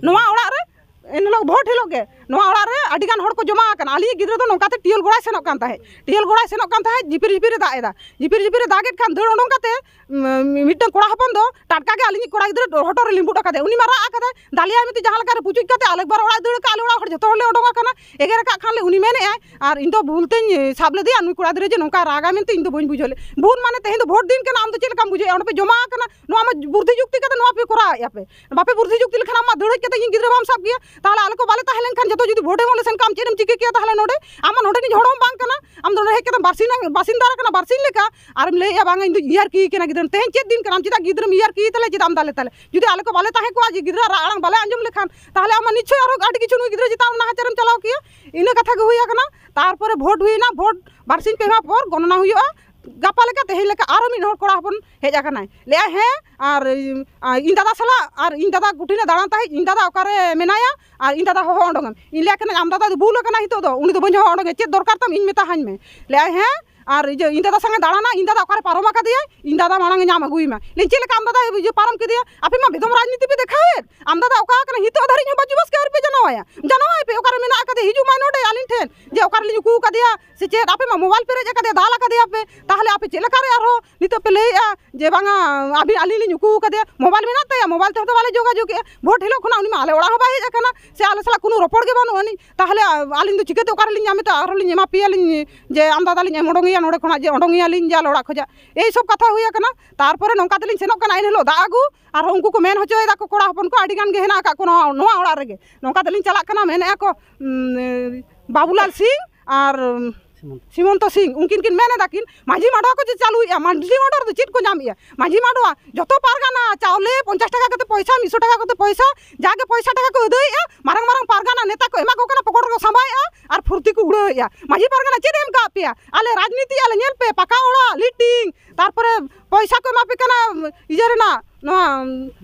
ᱱᱚᱣᱟ ᱚᱲᱟᱜ ᱨᱮ ᱮᱱ ᱦᱤᱞᱳᱜ, ᱵᱷᱳᱴ ᱦᱤᱞᱳᱜ ᱜᱮ ᱱᱚᱣᱟ ᱚᱲᱟᱜ ᱨᱮ ᱟᱹᱰᱤ ᱜᱟᱱ ᱦᱚᱲ ᱠᱚ ᱡᱚᱢᱟ ᱟᱠᱟᱱᱟ᱾ ᱟᱹᱞᱤᱧᱤᱡ ᱜᱤᱫᱽᱨᱟᱹ ᱫᱚ ᱱᱚᱝᱠᱟ ᱛᱮ ᱴᱤᱭᱚᱞ ᱜᱚᱲᱟᱭ ᱥᱮᱱᱚᱜ ᱠᱟᱱ ᱛᱟᱦᱮᱸᱫ, ᱴᱤᱭᱚᱞ ᱜᱚᱲᱟᱭ ᱥᱮᱱᱚᱜ ᱠᱟᱱ ᱛᱟᱦᱮᱸᱫ, ᱡᱷᱤᱯᱤᱨ ᱡᱷᱤᱯᱤᱨ ᱮ ᱫᱟᱜ ᱮᱫᱟ, ᱡᱷᱤᱯᱤᱨ ᱡᱷᱤᱯᱤᱨ ᱮ ᱫᱟᱜᱮᱫ ᱠᱷᱟᱱ ᱫᱟᱹᱲ ᱚᱰᱚᱝ ᱠᱟᱛᱮ ᱩᱸ, ᱢᱤᱫᱴᱟᱝ ᱠᱚᱲᱟ ᱦᱚᱯᱚᱱ ᱫᱚ ᱴᱟᱴᱠᱟ ᱜᱮ ᱟᱹᱞᱤᱧᱤᱡ ᱠᱚᱲᱟ ᱜᱤᱫᱽᱨᱟᱹ ᱦᱚᱴᱚᱜ ᱨᱮ ᱞᱤᱸᱵᱩᱫ ᱟᱠᱟᱫᱮ, ᱩᱱᱤ ᱢᱟ ᱨᱟᱜ ᱟᱠᱟᱫᱟᱭ, ᱫᱟᱞᱮᱭᱟᱭ ᱢᱮᱱᱛᱮ ᱡᱟᱦᱟᱸ ᱞᱮᱠᱟ ᱨᱮ ᱯᱩᱪᱩᱡ ᱠᱟᱛᱮ ᱟᱞᱮ ᱮᱠᱵᱟᱨ ᱚᱲᱟᱜ ᱫᱟᱹᱲ ᱟᱠᱟᱫ, ᱟᱞᱮ ᱚᱲᱟᱜ ᱦᱚᱲ ᱡᱚᱛᱚ ᱦᱚᱲ ᱞᱮ ᱚᱰᱚᱝ ᱟᱠᱟᱱᱟ, ᱮᱜᱮᱨ ᱟᱠᱟᱫ ᱠᱷᱟᱱ ᱞᱮ ᱩᱱᱤ ᱢᱮᱱᱮᱫᱼᱟᱭ, ᱟᱨ ᱤᱧ ᱫᱚ ᱵᱷᱩᱞ ᱛᱮᱧ ᱥᱟᱵ ᱞᱮᱫᱮᱭᱟ ᱱᱩᱭ ᱠᱚᱲᱟ ᱜᱤᱫᱽᱨᱟᱹ ᱡᱮ ᱱᱚᱝᱠᱟ ᱨᱟᱜᱟ ᱢᱮᱱᱛᱮ ᱤᱧ ᱫᱚ ᱵᱟᱹᱧ ᱵᱩᱡᱷᱟᱹᱣ ᱞᱮᱫ᱾ ᱵᱷᱩᱞ ᱢᱟᱱᱮ ᱛᱮᱦᱮᱧ ᱫᱚ ᱵᱷᱳᱴ ᱫᱤᱱ ᱠᱟᱱᱟ, ᱟᱢ ᱫᱚ ᱪᱮᱫ ᱞᱮᱠᱟᱢ ᱵᱩᱡᱷᱟᱹᱣᱮᱫᱼᱟ? ᱚᱸᱰᱮ ᱯᱮ ᱡᱚᱢᱟ ᱟᱠᱟᱱᱟ, ᱱᱚᱣᱟ ᱢᱟ ᱵᱩᱨᱫᱷᱤ ᱡᱩᱠᱛᱤ ᱠᱟᱛᱮ ᱱᱚᱣᱟ ᱯᱮ ᱠᱚᱨᱟᱣᱮᱫᱼᱟ ᱯᱮ, ᱵᱟᱯᱮ ᱵᱩᱨᱫᱷᱤ ᱡᱩᱠᱛᱤ ᱞᱮᱠᱷᱟᱱ ᱟᱢ ᱢᱟ ᱫᱟᱹᱲ ᱦᱮᱡ ᱠᱟᱛᱮ ᱤᱧ ᱜᱤᱫᱽᱨᱟᱹ ᱵᱟᱢ ᱥᱟᱵ ᱠᱮᱭᱟ, ᱛᱟᱦᱚᱞᱮ ᱟᱞᱮ ᱠᱚ ᱵᱟᱞᱮ ᱛᱟᱦᱮᱸ ᱞᱮᱱᱠᱷᱟᱱ ᱡᱚᱛᱚ ᱡᱩᱫᱤ ᱵᱷᱳᱴ ᱮᱢᱚᱜ ᱞᱮ ᱥᱮᱱ ᱠᱚᱜᱼᱟ ᱟᱢ ᱪᱮᱫ ᱮᱢ ᱪᱤᱠᱟᱹ ᱠᱮᱭᱟ ᱛᱟᱦᱚᱞᱮ ᱱᱚᱰᱮ? ᱟᱢ ᱢᱟ ᱱᱚᱰᱮ ᱨᱤᱱᱤᱡ ᱦᱚᱲ ᱦᱚᱸ ᱵᱟᱝ ᱠᱟᱱᱟ, ᱟᱢ ᱫᱚ ᱱᱚᱰᱮ ᱦᱮᱡ ᱠᱟᱛᱮ ᱵᱟᱨᱥᱤᱧ ᱵᱟᱥᱤᱱᱫᱟ ᱠᱟᱱᱟ, ᱵᱟᱨᱥᱤᱧ ᱞᱮᱠᱟ, ᱟᱨᱮᱢ ᱞᱟᱹᱭᱮᱜᱼᱟ ᱵᱟᱝᱟ ᱤᱧ ᱫᱚ ᱤᱭᱟᱨᱠᱤ ᱠᱟᱱᱟ ᱜᱤᱫᱽᱨᱟᱹ᱾ ᱛᱮᱦᱮᱧ ᱪᱮᱫ ᱫᱤᱱ ᱠᱟᱱᱟ? ᱟᱢ ᱪᱮᱫᱟᱜ ᱜᱤᱫᱽᱨᱟᱹᱢ ᱤᱭᱟᱨᱠᱤ ᱛᱟᱞᱮ? ᱪᱮᱫᱟᱜ ᱟᱢ ᱫᱟᱞᱮ ᱛᱟᱞᱮ? ᱡᱩᱫᱤ ᱟᱞᱮ ᱠᱚ ᱵᱟᱞᱮ ᱛᱟᱦᱮᱸ ᱠᱚᱜᱼᱟ, ᱡᱮ ᱜᱤᱫᱽᱨᱟᱹ ᱨᱟᱜ ᱟᱲᱟᱝ ᱵᱟᱞᱮ ᱟᱸᱡᱚᱢ ᱞᱮᱠᱷᱟᱱ, ᱛᱟᱦᱚᱞᱮ ᱟᱢ ᱢᱟ ᱱᱤᱥᱪᱚᱭ ᱟᱨᱦᱚᱸ ᱟᱹᱰᱤ ᱠᱤᱪᱷᱩ ᱱᱩᱭ ᱜᱤᱫᱽᱨᱟᱹ ᱪᱮᱛᱟᱱ ᱨᱮ ᱱᱟᱦᱟᱪᱟᱨᱮᱢ ᱪᱟᱞᱟᱣ ᱠᱮᱭᱟ᱾ ᱤᱱᱟᱹ ᱠᱟᱛᱷᱟ ᱜᱮ ᱦᱩᱭ ᱟᱠᱟᱱᱟ᱾ ᱛᱟᱨᱯᱚᱨᱮ ᱵᱷᱳᱴ ᱦᱩᱭᱱᱟ, ᱵᱷᱳᱴ ᱵᱟᱨᱥᱤᱧ ᱯᱮ ᱢᱟᱦᱟ ᱯᱚᱨ ᱜᱚᱱᱚᱱᱟ ᱦᱩᱭᱩᱜᱼᱟ᱾ ᱜᱟᱯᱟ ᱞᱮᱠᱟ ᱛᱮᱦᱮᱧ ᱞᱮᱠᱟ ᱟᱨᱚ ᱢᱤᱫ ᱦᱚᱲ ᱠᱚᱲᱟ ᱦᱚᱯᱚᱱ ᱦᱮᱡ ᱟᱠᱟᱱᱟᱭ, ᱞᱟᱹᱭᱟᱭ, "ᱦᱮᱸ, ᱟᱨ ᱤᱧ ᱫᱟᱫᱟ ᱥᱟᱞᱟᱜ ᱟᱨ ᱤᱧ ᱫᱟᱫᱟ ᱠᱩᱴᱷᱤᱱᱮ ᱫᱟᱬᱟᱱ ᱛᱟᱦᱮᱸᱫ, ᱤᱧ ᱫᱟᱫᱟ ᱚᱠᱟᱨᱮ ᱢᱮᱱᱟᱭᱟ? ᱟᱨ ᱤᱧ ᱫᱟᱫᱟ ᱦᱚᱦᱚ ᱚᱰᱚᱝ ᱮᱢ᱾" ᱤᱧ ᱞᱟᱹᱭ ᱠᱟᱹᱱᱟᱹᱧ, "ᱟᱢ ᱫᱟᱫᱟ ᱫᱚ ᱵᱩᱞ ᱟᱠᱟᱱᱟ ᱱᱤᱛᱚᱜ ᱫᱚ, ᱩᱱᱤ ᱫᱚ ᱵᱟᱹᱧ ᱦᱚᱦᱚ ᱚᱰᱚᱝ ᱮᱭᱟ, ᱪᱮᱫ ᱫᱚᱨᱠᱟᱨ ᱛᱟᱢ ᱤᱧ ᱢᱮᱛᱟᱦᱟᱹᱧ ᱢᱮ?" ᱞᱟᱹᱭᱟᱭ, "ᱦᱮᱸ, ᱟᱨ ᱤᱭᱟᱹ ᱤᱧ ᱫᱟᱫᱟ ᱥᱟᱝ ᱮ ᱫᱟᱬᱟᱱᱟ, ᱤᱧ ᱫᱟᱫᱟ ᱚᱠᱟᱨᱮ ᱯᱟᱨᱚᱢ ᱟᱠᱟᱫᱮᱭᱟ, ᱤᱧ ᱫᱟᱫᱟ ᱢᱟᱲᱟᱝ ᱮ ᱧᱟᱢ ᱟᱹᱜᱩᱭ ᱢᱟ᱾" ᱞᱟᱹᱭ, "ᱪᱮᱫ ᱞᱮᱠᱟ ᱟᱢ ᱫᱟᱫᱟ ᱤᱭᱟᱹ ᱯᱟᱨᱚᱢ ᱠᱮᱫᱮᱭᱟ? ᱟᱯᱮ ᱢᱟ ᱵᱮᱫᱚᱢ ᱨᱟᱡᱽᱱᱤᱛᱤ ᱯᱮ ᱫᱮᱠᱷᱟᱣᱮᱫ, ᱟᱢ ᱫᱟᱫᱟ ᱚᱠᱟ ᱟᱠᱟᱱᱟ ᱱᱤᱛᱚᱜ ᱫᱷᱟᱹᱨᱤᱡ ᱦᱚᱸ ᱵᱟᱹᱡᱩ ᱵᱟᱥᱠᱮ ᱟᱹᱣᱨᱤ ᱯᱮ ᱡᱟᱱᱟᱣᱟᱭᱟ, ᱡᱟᱱᱟᱣᱟᱭ ᱯᱮ, ᱚᱠᱟᱨᱮ ᱢᱮᱱᱟᱜ ᱟᱠᱟᱫᱮᱭᱟ, ᱦᱤᱡᱩᱜ ᱢᱟᱭ ᱱᱚᱰᱮ ᱟᱹᱞᱤᱧ ᱴᱷᱮᱱ, ᱡᱮ ᱚᱠᱟᱨᱮᱞᱤᱧ ᱩᱠᱩ ᱟᱠᱟᱫᱮᱭᱟ ᱥᱮ ᱪᱮᱫ? ᱟᱯᱮ ᱢᱟ ᱢᱳᱵᱟᱭᱤᱞ ᱯᱮ ᱨᱮᱡ ᱟᱠᱟᱫᱮᱭᱟ, ᱫᱟᱞ ᱟᱠᱟᱫᱮᱭᱟ ᱯᱮ, ᱛᱟᱦᱚᱞᱮ ᱟᱯᱮ ᱪᱮᱫ ᱞᱮᱠᱟᱨᱮ ᱟᱨᱦᱚᱸ ᱱᱤᱛᱚᱜ ᱯᱮ ᱞᱟᱹᱭᱮᱜᱼᱟ ᱡᱮ ᱵᱟᱝᱟ ᱟᱹᱵᱤᱱ, ᱟᱹᱞᱤᱧ ᱞᱤᱧ ᱩᱠᱩ ᱟᱠᱟᱫᱮᱭᱟ? ᱢᱳᱵᱟᱭᱤᱞ ᱢᱮᱱᱟᱜ ᱛᱟᱭᱟ, ᱢᱳᱵᱟᱭᱤᱞ ᱛᱮᱦᱚᱸ ᱛᱚ ᱵᱟᱞᱮ ᱡᱳᱜᱟᱡᱳᱜᱽ ᱮᱜᱼᱟ, ᱵᱷᱳᱴ ᱦᱤᱞᱳᱜ ᱠᱷᱚᱱᱟᱜ ᱩᱱᱤ ᱢᱟ ᱟᱞᱮ ᱚᱲᱟᱜ ᱦᱚᱸ ᱵᱟᱭ ᱦᱮᱡ ᱟᱠᱟᱱᱟ, ᱥᱮ ᱟᱞᱮ ᱥᱟᱞᱟᱜ ᱠᱳᱱᱳ ᱨᱚᱯᱚᱲ ᱜᱮ ᱵᱟᱹᱱᱩᱜ ᱟᱹᱱᱤᱡ, ᱛᱟᱦᱚᱞᱮ ᱟᱹᱞᱤᱧ ᱫᱚ ᱪᱤᱠᱟᱹᱛᱮ ᱚᱠᱟᱨᱮᱞᱤᱧ ᱧᱟᱢᱮ ᱛᱮ ᱟᱨᱦᱚᱸ ᱞᱤᱧ ᱮᱢᱟ ᱯᱮᱭᱟᱞᱤᱧ ᱡᱮ ᱟᱢ ᱫᱟᱫᱟ ᱞᱤᱧ ᱮᱢ ᱚᱰᱚᱝᱮᱭᱟ ᱱᱚᱰᱮ ᱠᱷᱚᱱᱟᱜ, ᱡᱮ ᱚᱰᱚᱝᱮᱭᱟᱞᱤᱧ ᱡᱮ ᱟᱞᱮ ᱚᱲᱟᱜ ᱠᱷᱚᱱᱟᱜ? ᱮᱭ ᱥᱚᱵ ᱠᱟᱛᱷᱟ ᱦᱩᱭ ᱟᱠᱟᱱᱟ᱾ ᱛᱟᱨᱯᱚᱨᱮ ᱱᱚᱝᱠᱟ ᱛᱮᱞᱤᱧ ᱥᱮᱱᱚᱜ ᱠᱟᱱᱟ ᱮᱱ ᱦᱤᱞᱳᱜ ᱫᱟᱜ ᱟᱹᱜᱩ, ᱟᱨᱦᱚᱸ ᱩᱱᱠᱩ ᱠᱚ ᱢᱮᱱ ᱦᱚᱪᱚᱭᱮᱫᱟ ᱠᱚ, ᱠᱚᱲᱟ ᱦᱚᱯᱚᱱ ᱠᱚ ᱟᱹᱰᱤ ᱜᱟᱱ ᱜᱮ ᱦᱮᱱᱟᱜ ᱟᱠᱟᱫ ᱠᱚ ᱱᱚᱣᱟ, ᱱᱚᱣᱟ ᱚᱲᱟᱜ ᱨᱮᱜᱮ᱾ ᱱᱚᱝᱠᱟ ᱛᱮᱞᱤᱧ ᱪᱟᱞᱟᱜ ᱠᱟᱱᱟ, ᱢᱮᱱᱮᱫᱼᱟ ᱠᱚ, ᱩᱸ, ᱵᱟᱵᱩᱞᱟᱞ ᱥᱤᱝ ᱟᱨ, ᱩᱸ, ᱥᱤᱢᱚᱱᱛᱚ ᱥᱤᱝ, ᱩᱱᱠᱤᱱ ᱠᱤᱱ ᱢᱮᱱ ᱮᱫᱟ ᱠᱤᱱ, ᱢᱟᱹᱡᱷᱤ ᱢᱟᱰᱣᱟ ᱠᱚ ᱪᱮᱫ ᱪᱟᱹᱞᱩᱭᱮᱫᱼᱟ? ᱢᱟᱹᱡᱷᱤ ᱢᱟᱰᱣᱟ ᱨᱮᱫᱚ ᱪᱮᱫ ᱠᱚ ᱧᱟᱢᱮᱫᱼᱟ? ᱢᱟᱹᱡᱷᱤ ᱢᱟᱰᱣᱟ ᱡᱚᱛᱚ ᱯᱟᱨᱜᱟᱱᱟ ᱪᱟᱣᱞᱮ ᱯᱚᱧᱪᱟᱥ ᱴᱟᱠᱟ ᱠᱟᱛᱮ ᱯᱚᱭᱥᱟ, ᱢᱤᱫ ᱥᱚ ᱴᱟᱠᱟ ᱠᱟᱛᱮ ᱯᱚᱭᱥᱟ, ᱡᱟᱜᱮ ᱯᱚᱭᱥᱟ ᱴᱟᱠᱟ ᱠᱚ ᱟᱹᱫᱟᱹᱭᱮᱫᱼᱟ, ᱢᱟᱨᱟᱝ ᱢᱟᱨᱟᱝ ᱯᱟᱨᱜᱟᱱᱟ ᱱᱮᱛᱟ ᱠᱚ ᱮᱢᱟ ᱠᱚ ᱠᱟᱱᱟ, ᱯᱚᱠᱚᱴ ᱨᱮᱠᱚ ᱥᱟᱢᱵᱟᱭᱮᱫᱼᱟ ᱟᱨ ᱯᱷᱩᱨᱛᱤ ᱠᱚ ᱩᱲᱟᱹᱣᱮᱫᱼᱟ᱾ ᱢᱟᱹᱡᱷᱤ ᱯᱟᱨᱜᱟᱱᱟ ᱪᱮᱫ ᱮ ᱮᱢ ᱠᱟᱜ ᱯᱮᱭᱟ? ᱟᱞᱮ ᱨᱟᱡᱽᱱᱤᱛᱤ ᱟᱞᱮ ᱧᱮᱞ ᱯᱮ, ᱯᱟᱠᱟ ᱚᱲᱟᱜ, ᱞᱤᱴᱤᱝ, ᱛᱟᱨᱯᱚᱨᱮ ᱯᱚᱭᱥᱟ ᱠᱚ ᱮᱢᱟ ᱯᱮ ᱠᱟᱱᱟ, ᱤᱭᱟᱹ ᱨᱮᱱᱟᱜ, ᱱᱚᱣᱟ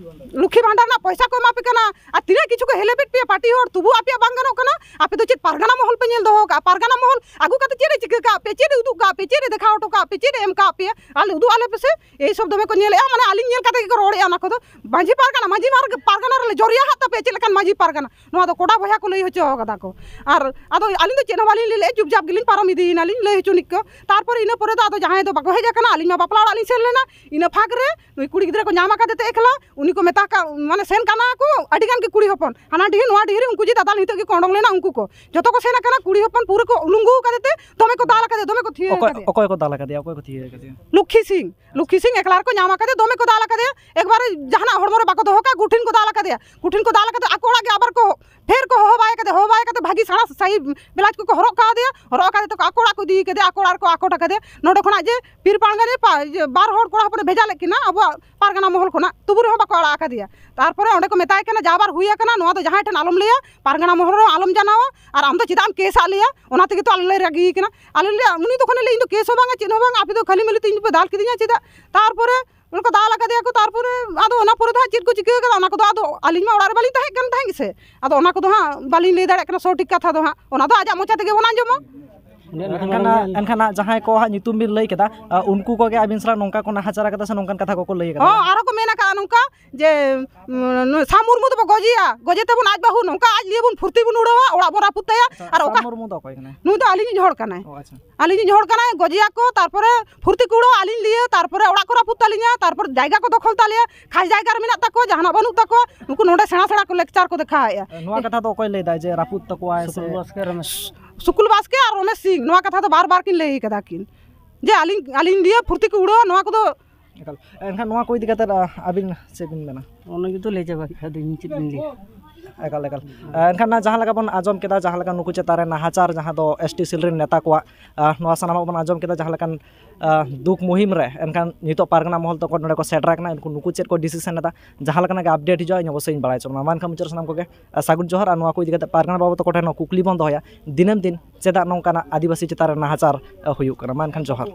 ᱞᱚᱠᱠᱷᱤ ᱵᱷᱟᱱᱰᱟᱨ ᱨᱮᱱᱟᱜ ᱯᱚᱭᱥᱟ ᱠᱚ ᱮᱢᱟ ᱯᱮ ᱠᱟᱱᱟ, ᱟᱨ ᱛᱤᱱᱟᱹᱜ ᱠᱤᱪᱷᱩ ᱠᱚ ᱦᱮᱞᱮᱯᱮᱫ ᱯᱮᱭᱟ ᱯᱟᱨᱴᱤ ᱦᱚᱲ, ᱛᱚᱵᱩ ᱟᱯᱮᱭᱟᱜ ᱵᱟᱝ ᱜᱟᱱᱚᱜ ᱠᱟᱱᱟ᱾ ᱟᱯᱮ ᱫᱚ ᱪᱮᱫ ᱯᱟᱨᱜᱟᱱᱟ ᱢᱚᱦᱚᱞ ᱯᱮ ᱧᱮᱞ ᱫᱚᱦᱚ ᱠᱟᱜᱼᱟ? ᱯᱟᱨᱜᱟᱱᱟ ᱢᱚᱦᱚᱞ ᱟᱹᱜᱩ ᱠᱟᱛᱮ ᱪᱮᱫ ᱮ ᱪᱤᱠᱟᱹ ᱠᱟᱜ ᱯᱮ? ᱪᱮᱫ ᱮ ᱩᱫᱩᱜ ᱠᱟᱜ ᱯᱮ? ᱪᱮᱫ ᱮ ᱫᱮᱠᱷᱟᱣ ᱦᱚᱴᱚ ᱠᱟᱜ ᱯᱮ? ᱪᱮᱫ ᱮ ᱮᱢ ᱠᱟᱜ ᱯᱮᱭᱟ? ᱟᱞᱮ ᱩᱫᱩᱜ ᱟᱞᱮ ᱯᱮᱥᱮ᱾ ᱮᱭ ᱥᱚᱵ ᱫᱚᱢᱮ ᱠᱚ ᱧᱮᱞᱮᱜᱼᱟ, ᱢᱟᱱᱮ ᱟᱹᱞᱤᱧ ᱧᱮᱞ ᱠᱟᱛᱮ ᱜᱮᱠᱚ ᱨᱚᱲᱮᱜᱼᱟ ᱚᱱᱟ ᱠᱚᱫᱚ᱾ ᱢᱟᱹᱡᱷᱤ ᱯᱟᱨᱜᱟᱱᱟ, ᱢᱟᱹᱡᱷᱤ ᱢᱟᱨ-, ᱯᱟᱨᱜᱟᱱᱟ ᱨᱮᱞᱮ ᱡᱚᱨᱭᱟ ᱦᱟᱜ ᱛᱟᱯᱮᱭᱟ, ᱪᱮᱫ ᱞᱮᱠᱟᱱ ᱢᱟᱹᱡᱷᱤ ᱯᱟᱨᱜᱟᱱᱟ? ᱱᱚᱣᱟ ᱫᱚ ᱠᱚᱰᱟ ᱵᱚᱭᱦᱟ ᱠᱚ ᱞᱟᱹᱭ ᱦᱚᱪᱚ ᱠᱟᱫᱟ ᱠᱚ᱾ ᱟᱨ ᱟᱫᱚ ᱟᱹᱞᱤᱧ ᱫᱚ ᱪᱮᱫ ᱦᱚᱸ ᱵᱟᱹᱞᱤᱧ ᱞᱟᱹᱭ ᱞᱮᱜᱼᱟ, ᱪᱩᱯᱪᱟᱯ ᱜᱮᱞᱤᱧ ᱯᱟᱨᱚᱢ ᱤᱫᱤᱭᱮᱱᱟᱞᱤᱧ ᱞᱟᱹᱭ ᱦᱚᱪᱚ ᱱᱤᱡ ᱠᱚ᱾ ᱛᱟᱨᱯᱚᱨᱮ ᱤᱱᱟᱹ ᱯᱚᱨᱮ ᱫᱚ ᱟᱫᱚ ᱡᱟᱦᱟᱸᱭ ᱫᱚ ᱵᱟᱠᱚ ᱦᱮᱡ ᱟᱠᱟᱱᱟ, ᱟᱹᱞᱤᱧ ᱢᱟ ᱵᱟᱯᱞᱟ ᱚᱲᱟᱜ ᱞᱤᱧ ᱥᱮᱱ ᱞᱮᱱᱟ, ᱤᱱᱟᱹ ᱯᱷᱟᱸᱠ ᱨᱮ ᱱᱩᱭ ᱠᱩᱲᱤ ᱜᱤᱫᱽᱨᱟᱹ ᱠᱚ ᱧᱟᱢ ᱟᱠᱟᱫᱮ ᱛᱮ ᱮᱠᱞᱟ, ᱩᱱᱤ ᱠᱚ ᱢᱮᱛᱟ ᱠᱟᱜ, ᱢᱟᱱᱮ ᱥᱮᱱ ᱠᱟᱱᱟ ᱠᱚ ᱟᱹᱰᱤ ᱜᱟᱱ ᱜᱮ ᱠᱩᱲᱤ ᱦᱚᱯᱚᱱ, ᱦᱟᱱᱟ ᱰᱤᱦᱤ ᱱᱚᱣᱟ ᱰᱤᱦᱤ ᱨᱮ, ᱩᱱᱠᱩ ᱡᱮ ᱫᱟᱫᱟᱞ ᱱᱤᱛᱚᱜ ᱜᱮᱠᱚ ᱚᱰᱚᱝ ᱞᱮᱱᱟ, ᱩᱱᱠᱩ ᱠᱚ ᱡᱚᱛᱚ ᱠᱚ ᱥᱮᱱ ᱟᱠᱟᱱᱟ, ᱠᱩᱲᱤ ᱦᱚᱯᱚᱱ ᱯᱩᱨᱟᱹ ᱠᱚ ᱩᱞᱩᱝᱜᱩ ᱟᱠᱟᱫᱮ ᱛᱮ ᱫᱚᱢᱮ ᱠᱚ ᱫᱟᱞ ᱟᱠᱟᱫᱮᱭᱟ, ᱫᱚᱢᱮ ᱠᱚ ᱛᱷᱤᱭᱟᱹ ᱚᱠᱚᱭ ᱟᱠᱟᱫᱮᱭᱟ᱾ ᱚᱠᱚᱭ ᱠᱚ ᱫᱟᱞ ᱟᱠᱟᱫᱮᱭᱟ? ᱚᱠᱚᱭ ᱠᱚ ᱛᱷᱤᱭᱟᱹ ᱟᱠᱟᱫᱮᱭᱟ? ᱞᱚᱠᱠᱷᱤ ᱥᱤᱝ, ᱞᱚᱠᱠᱷᱤ ᱥᱤᱝ ᱮᱠᱞᱟ ᱨᱮᱠᱚ ᱧᱟᱢ ᱟᱠᱟᱫᱮ, ᱫᱚᱢᱮ ᱠᱚ ᱫᱟᱞ ᱟᱠᱟᱫᱮᱭᱟ, ᱮᱠᱵᱟᱨᱮ ᱡᱟᱦᱟᱱᱟᱜ ᱦᱚᱲᱢᱚ ᱨᱮ ᱵᱟᱠᱚ ᱫᱚᱦᱚ ᱠᱟᱜᱼᱟ, ᱠᱩᱴᱷᱤᱱ ᱠᱚ ᱫᱟᱞ ᱟᱠᱟᱫᱮᱭᱟ, ᱠᱩᱴᱷᱤᱱ ᱠᱚ ᱫᱟᱞ ᱟᱠᱟᱫᱮ, ᱟᱠᱚ ᱚᱲᱟᱜ ᱜᱮ ᱟᱵᱟᱨ ᱠᱚ ᱯᱷᱮᱨ ᱠᱚ ᱦᱚᱦᱚ ᱵᱟᱭ ᱠᱟᱫᱮ, ᱦᱚᱦᱚ ᱵᱟᱭ ᱠᱟᱫᱮ, ᱵᱷᱟᱹᱜᱤ ᱥᱮᱬᱟ ᱥᱟᱹᱦᱤ ᱵᱮᱞᱟᱡᱽ ᱠᱚᱠᱚ ᱦᱚᱨᱚᱜ ᱠᱟᱣᱫᱮᱭᱟ, ᱦᱚᱨᱚᱜ ᱠᱟᱫᱮ ᱛᱮᱠᱚ ᱟᱠᱚ ᱚᱲᱟᱜ ᱠᱚ ᱤᱫᱤ ᱠᱟᱫᱮᱭᱟ, ᱟᱠᱚ ᱚᱲᱟᱜ ᱨᱮᱠᱚ ᱟᱠᱚᱴ ᱠᱟᱫᱮᱭᱟ᱾ ᱱᱚᱰᱮ ᱠᱷᱚᱱᱟᱜ ᱡᱮ ᱯᱤᱨ ᱯᱟᱲᱜᱟᱱᱤ ᱯᱟ-, ᱤᱭᱟᱹ, ᱵᱟᱨ ᱦᱚᱲ ᱠᱚᱲᱟ ᱦᱚᱯᱚᱱᱮ ᱵᱷᱮᱡᱟ ᱞᱮᱫ ᱠᱤᱱᱟ ᱟᱵᱚᱣᱟᱜ ᱯᱟᱨᱜᱟᱱᱟ ᱢᱚᱦᱚᱞ ᱠᱷᱚᱱᱟᱜ, ᱛᱚᱵᱩ ᱨᱮᱦᱚᱸ ᱵᱟᱠᱚ ᱟᱲᱟᱜ ᱟᱠᱟᱫᱮᱭᱟ᱾ ᱛᱟᱨᱯᱚᱨᱮ ᱚᱸᱰᱮ ᱠᱚ ᱢᱮᱛᱟᱭ ᱠᱟᱱᱟ, "ᱡᱟ ᱵᱟᱨ ᱦᱩᱭ ᱟᱠᱟᱱᱟ, ᱱᱚᱣᱟ ᱫᱚ ᱡᱟᱦᱟᱸᱭ ᱴᱷᱮᱱ ᱟᱞᱚᱢ ᱞᱟᱹᱭᱟ, ᱯᱟᱨᱜᱟᱱᱟ ᱢᱚᱦᱚᱞ ᱨᱮᱦᱚᱸ ᱟᱞᱚᱢ ᱡᱟᱱᱟᱣᱟ, ᱟᱨ ᱟᱢ ᱫᱚ ᱪᱮᱫᱟᱜ ᱮᱢ ᱠᱮᱥ ᱟᱫ ᱞᱮᱭᱟ?" ᱚᱱᱟ ᱛᱮᱜᱮ ᱛᱚ ᱟᱞᱮ ᱞᱮ ᱨᱟᱹᱜᱤ ᱠᱟᱱᱟ᱾ ᱟᱞᱮ ᱞᱮ, ᱩᱱᱤ ᱫᱚ ᱠᱷᱟᱱᱮ ᱞᱟᱹᱭ, "ᱤᱧ ᱫᱚ ᱠᱮᱥ ᱦᱚᱸ ᱵᱟᱝᱟ, ᱪᱮᱫ ᱦᱚᱸ ᱵᱟᱝᱟ, ᱟᱯᱮ ᱫᱚ ᱠᱷᱟᱹᱞᱤ ᱢᱟᱹᱞᱤ ᱛᱮ ᱤᱧ ᱫᱚᱯᱮ ᱫᱟᱞ ᱠᱤᱫᱤᱧᱟ ᱪᱮᱫᱟᱜ?" ᱛᱟᱨᱯᱚᱨᱮ ᱚᱱᱟ ᱠᱚ ᱫᱟᱞ ᱟᱠᱟᱫᱮᱭᱟ ᱠᱚ, ᱛᱟᱨᱯᱚᱨᱮ ᱟᱫᱚ ᱚᱱᱟ ᱯᱚᱨᱮ ᱫᱚ ᱦᱟᱸᱜ ᱪᱮᱫ ᱠᱚ ᱪᱤᱠᱟᱹ ᱠᱟᱫᱟ, ᱚᱱᱟ ᱠᱚᱫᱚ ᱟᱫᱚ ᱟᱹᱞᱤᱧ ᱢᱟ ᱚᱲᱟᱜ ᱨᱮ ᱵᱟᱹᱞᱤᱧ ᱛᱟᱦᱮᱸ ᱠᱟᱱ ᱛᱟᱦᱮᱸᱫ ᱥᱮ, ᱟᱫᱚ ᱚᱱᱟ ᱠᱚᱫᱚ ᱦᱟᱸᱜ ᱵᱟᱹᱞᱤᱧ ᱞᱟᱹᱭ ᱫᱟᱲᱮᱭᱟᱜ ᱠᱟᱱᱟ ᱥᱚᱴᱷᱤᱠ ᱠᱟᱛᱷᱟ ᱫᱚ ᱦᱟᱸᱜ, ᱚᱱᱟ ᱫᱚ ᱟᱡᱟᱜ ᱢᱚᱪᱟ ᱛᱮᱜᱮ ᱵᱚᱱ ᱟᱸᱡᱚᱢᱟ᱾ ᱮᱱᱠᱷᱟᱱ ᱮᱱᱠᱷᱟᱱ ᱦᱟᱸᱜ ᱡᱟᱦᱟᱸᱭ ᱠᱚ ᱦᱟᱸᱜ ᱧᱩᱛᱩᱢ ᱵᱤᱱ ᱞᱟᱹᱭ ᱠᱮᱫᱟ, ᱟ, ᱩᱱᱠᱩ ᱠᱚᱜᱮ ᱟᱹᱵᱤᱱ ᱥᱟᱞᱟᱜ ᱱᱚᱝᱠᱟ ᱠᱚ ᱱᱟᱦᱟᱪᱟᱨ ᱠᱟᱫᱟ ᱥᱮ ᱱᱚᱝᱠᱟᱱ ᱠᱟᱛᱷᱟ ᱠᱚᱠᱚ ᱞᱟᱹᱭ ᱠᱟᱫᱟ? ᱦᱚᱸ, ᱟᱨᱚ ᱠᱚ ᱢᱮᱱ ᱟᱠᱟᱫᱼᱟ ᱱᱚᱝᱠᱟ ᱡᱮ, ᱩᱸ, ᱱᱩᱭ ᱥᱟᱢ ᱢᱩᱨᱢᱩ ᱫᱚᱵᱚ ᱜᱚᱡᱮᱭᱟ, ᱜᱚᱡᱮ ᱛᱮᱵᱚᱱ ᱟᱡ ᱵᱟᱹᱦᱩ, ᱱᱚᱝᱠᱟ ᱟᱡ ᱞᱤᱭᱮ ᱵᱚᱱ ᱯᱷᱩᱨᱛᱤ ᱵᱚᱱ ᱩᱲᱟᱹᱣᱟ, ᱚᱲᱟᱜ ᱵᱚᱱ ᱨᱟᱹᱯᱩᱫ ᱛᱟᱭᱟ᱾ ᱟᱨ ᱥᱟᱢ ᱚᱠᱟ ᱢᱩᱨᱢᱩ ᱫᱚ ᱚᱠᱚᱭ ᱠᱟᱱᱟᱭ? ᱱᱩᱭ ᱫᱚ ᱟᱹᱞᱤᱧᱤᱡ ᱦᱚᱲ ᱠᱟᱱᱟᱭ᱾ ᱚ, ᱟᱪᱪᱷᱟ᱾ ᱟᱹᱞᱤᱧᱤᱡ ᱦᱚᱲ ᱠᱟᱱᱟᱭ, ᱜᱚᱡᱮᱭᱟ ᱠᱚ, ᱛᱟᱨᱯᱚᱨᱮ ᱯᱷᱩᱨᱛᱤ ᱠᱚ ᱩᱲᱟᱹᱣᱟ ᱟᱹᱞᱤᱧ ᱞᱤᱭᱮ, ᱛᱟᱨᱯᱚᱨᱮ ᱚᱲᱟᱜ ᱠᱚ ᱨᱟᱹᱯᱩᱫ ᱛᱟᱹᱞᱤᱧᱟ, ᱛᱟᱨᱯᱚᱨᱮ ᱡᱟᱭᱜᱟ ᱠᱚ ᱫᱚᱠᱷᱚᱞ ᱛᱟᱞᱮᱭᱟ, ᱠᱷᱟᱥ ᱡᱟᱭᱜᱟ ᱨᱮ ᱢᱮᱱᱟᱜ ᱛᱟᱠᱚᱣᱟ, ᱡᱟᱦᱟᱱᱟᱜ ᱵᱟᱹᱱᱩᱜ ᱛᱟᱠᱚᱣᱟ, ᱱᱩᱠᱩ ᱱᱚᱰᱮ ᱥᱮᱬᱟ ᱥᱮᱬᱟ ᱠᱚ ᱞᱮᱠᱪᱟᱨ ᱠᱚ ᱫᱮᱠᱷᱟᱣᱮᱫᱼᱟ᱾ ᱱᱚᱣᱟ ᱠᱟᱛᱷᱟ ᱫᱚ ᱚᱠᱚᱭ ᱞᱟᱹᱭᱫᱟᱭ ᱡᱮ ᱨᱟᱹᱯᱩᱫ ᱛᱟᱠᱚᱣᱟᱭ ᱥᱮ? ᱥᱩᱠᱩᱞ ᱵᱟᱥᱠᱮ ᱟᱨ ᱨᱚᱢᱮᱥ ᱥᱤᱝ ᱱᱚᱣᱟ ᱠᱟᱛᱷᱟ ᱫᱚ ᱵᱟᱨ ᱵᱟᱨ ᱠᱤᱱ ᱞᱟᱹᱭ ᱠᱟᱫᱟ ᱠᱤᱱ, ᱡᱮ ᱟᱹᱞᱤᱧ, ᱟᱹᱞᱤᱧ ᱞᱤᱭᱮ ᱯᱷᱩᱨᱛᱤ ᱠᱚ ᱩᱲᱟᱹᱣᱟ, ᱱᱚᱣᱟ ᱠᱚᱫᱚ᱾ ᱮᱠᱟᱞ᱾ ᱮᱱᱠᱷᱟᱱ ᱱᱚᱣᱟ ᱠᱚ ᱤᱫᱤ ᱠᱟᱛᱮ, ᱟ, ᱟᱹᱵᱤᱱ ᱪᱮᱫ ᱵᱤᱱ ᱢᱮᱱᱟ? ᱚᱱᱟ ᱜᱮᱛᱚ ᱞᱟᱹᱭ ᱪᱟᱵᱟ ᱠᱮᱫ ᱟᱫᱚ ᱤᱧ ᱪᱮᱫ ᱤᱧ ᱞᱟᱹᱭᱟ? ᱮᱠᱟᱞ, ᱮᱠᱟᱞ᱾ ᱮᱱᱠᱷᱟᱱ ᱡᱟᱦᱟᱸ ᱞᱮᱠᱟ ᱵᱚᱱ ᱟᱸᱡᱚᱢ ᱠᱮᱫᱟ, ᱡᱟᱦᱟᱸ ᱞᱮᱠᱟ ᱱᱩᱠᱩ ᱪᱮᱛᱟᱱ ᱨᱮ ᱱᱟᱦᱟᱪᱟᱨ, ᱡᱟᱦᱟᱸ ᱫᱚ ᱮᱥ ᱴᱤ ᱥᱮᱞ ᱨᱮᱱ ᱱᱮᱛᱟ ᱠᱚᱣᱟᱜ, ᱟ, ᱱᱚᱣᱟ ᱥᱟᱱᱟᱢᱟᱜ ᱵᱚᱱ ᱟᱸᱡᱚᱢ ᱠᱮᱫᱟ, ᱡᱟᱦᱟᱸ ᱞᱮᱠᱟᱱ, ᱟ, ᱫᱩᱠ ᱢᱩᱦᱤᱢ ᱨᱮ, ᱮᱱᱠᱷᱟᱱ ᱱᱤᱛᱚᱜ ᱯᱟᱨᱜᱟᱱᱟ ᱢᱚᱦᱚᱞ ᱛᱟᱠᱚ ᱱᱚᱰᱮ ᱠᱚ ᱥᱮᱴᱮᱨ ᱟᱠᱟᱱᱟ, ᱩᱱᱠᱩ ᱱᱩᱠᱩ ᱪᱮᱫ ᱠᱚ ᱰᱤᱥᱤᱥᱮᱱ ᱮᱫᱟ, ᱡᱟᱦᱟᱸ ᱞᱮᱠᱟᱱᱟᱜ ᱜᱮ ᱟᱯᱰᱮᱴ ᱦᱤᱡᱩᱜᱼᱟ, ᱤᱧ ᱚᱵᱚᱥᱥᱳᱭ ᱤᱧ ᱵᱟᱲᱟᱭ ᱦᱚᱪᱚ ᱵᱚᱱᱟ᱾ ᱢᱟ ᱮᱱᱠᱷᱟᱱ ᱢᱩᱪᱟᱹᱫ ᱥᱟᱱᱟᱢ ᱠᱚᱜᱮ, ᱟ, ᱥᱟᱹᱜᱩᱱ ᱡᱚᱦᱟᱨ᱾ ᱟᱨ ᱱᱚᱣᱟ ᱠᱚ ᱤᱫᱤ ᱠᱟᱛᱮ ᱯᱟᱨᱜᱟᱱᱟ ᱵᱟᱵᱟ ᱛᱟᱠᱚ ᱴᱷᱮᱱ ᱦᱚᱸ ᱠᱩᱠᱞᱤ ᱵᱚᱱ ᱫᱚᱦᱚᱭᱟ, ᱫᱤᱱᱟᱹᱢ ᱫᱤᱱ ᱪᱮᱫᱟᱜ ᱱᱚᱝᱠᱟᱱᱟᱜ ᱟᱹᱫᱤᱵᱟᱹᱥᱤ ᱪᱮᱛᱟᱱ ᱨᱮ ᱱᱟᱦᱟᱪᱟᱨ, ᱟ, ᱦᱩᱭᱩᱜ ᱠᱟᱱᱟ? ᱢᱟ ᱮᱱᱠᱷᱟᱱ ᱡᱚᱦᱟᱨ᱾